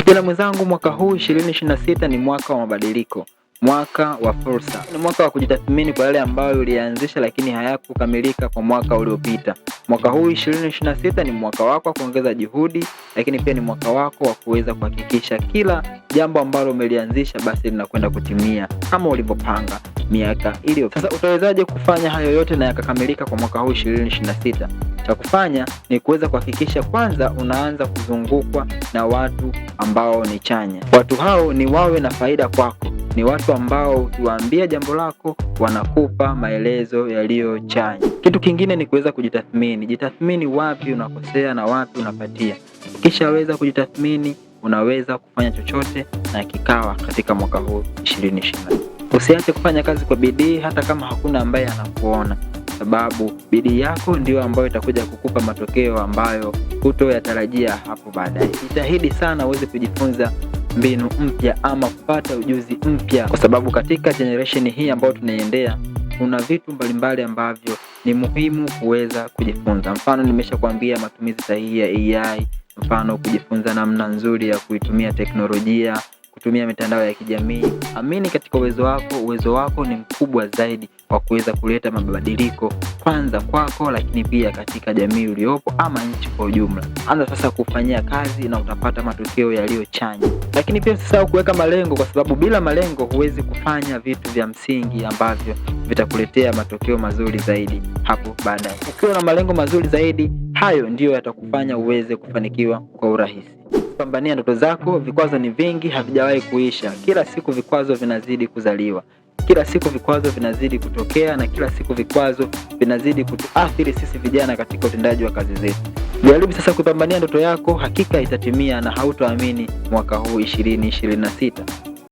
Kijana mwenzangu, mwaka huu 2026 ni mwaka wa mabadiliko, mwaka wa fursa, ni mwaka wa kujitathmini kwa yale ambayo ulianzisha lakini hayakukamilika kwa mwaka uliopita. Mwaka huu 2026 ni mwaka wako wa kuongeza juhudi, lakini pia ni mwaka wako wa kuweza kuhakikisha kila jambo ambalo umelianzisha basi linakwenda kutimia kama ulivyopanga miaka iliyo. Sasa utawezaje kufanya hayo yote na yakakamilika kwa mwaka huu 2026? Cha kufanya ni kuweza kuhakikisha kwanza unaanza kuzungukwa na watu ambao ni chanya. Watu hao ni wawe na faida kwako, ni watu ambao ukiwaambia jambo lako wanakupa maelezo yaliyo chanya. Kitu kingine ni kuweza kujitathmini. Jitathmini wapi unakosea na wapi unapatia. Ukishaweza kujitathmini, unaweza kufanya chochote na kikawa katika mwaka huu 2026. Usiache kufanya kazi kwa bidii hata kama hakuna ambaye anakuona, sababu bidii yako ndiyo ambayo itakuja kukupa matokeo ambayo hutoyatarajia hapo baadaye. Jitahidi sana uweze kujifunza mbinu mpya ama kupata ujuzi mpya, kwa sababu katika generation hii ambayo tunaiendea kuna vitu mbalimbali ambavyo ni muhimu kuweza kujifunza. Mfano, nimeshakwambia matumizi sahihi ya AI, mfano kujifunza namna nzuri ya kuitumia teknolojia, kutumia mitandao ya kijamii. Amini katika uwezo wako. Uwezo wako ni mkubwa zaidi wa kuweza kuleta mabadiliko kwanza kwako, lakini pia katika jamii uliopo ama nchi kwa ujumla. Anza sasa kufanyia kazi na utapata matokeo yaliyo chanya. Lakini pia usisahau kuweka malengo, kwa sababu bila malengo huwezi kufanya vitu vya msingi ambavyo vitakuletea matokeo mazuri zaidi hapo baadaye. Ukiwa na malengo mazuri zaidi, hayo ndiyo yatakufanya uweze kufanikiwa kwa urahisi. Pambania ndoto zako. Vikwazo ni vingi, havijawahi kuisha. Kila siku vikwazo vinazidi kuzaliwa, kila siku vikwazo vinazidi kutokea, na kila siku vikwazo vinazidi kutuathiri sisi vijana katika utendaji wa kazi zetu. Jaribu sasa kupambania ndoto yako, hakika itatimia na hautoamini mwaka huu 2026.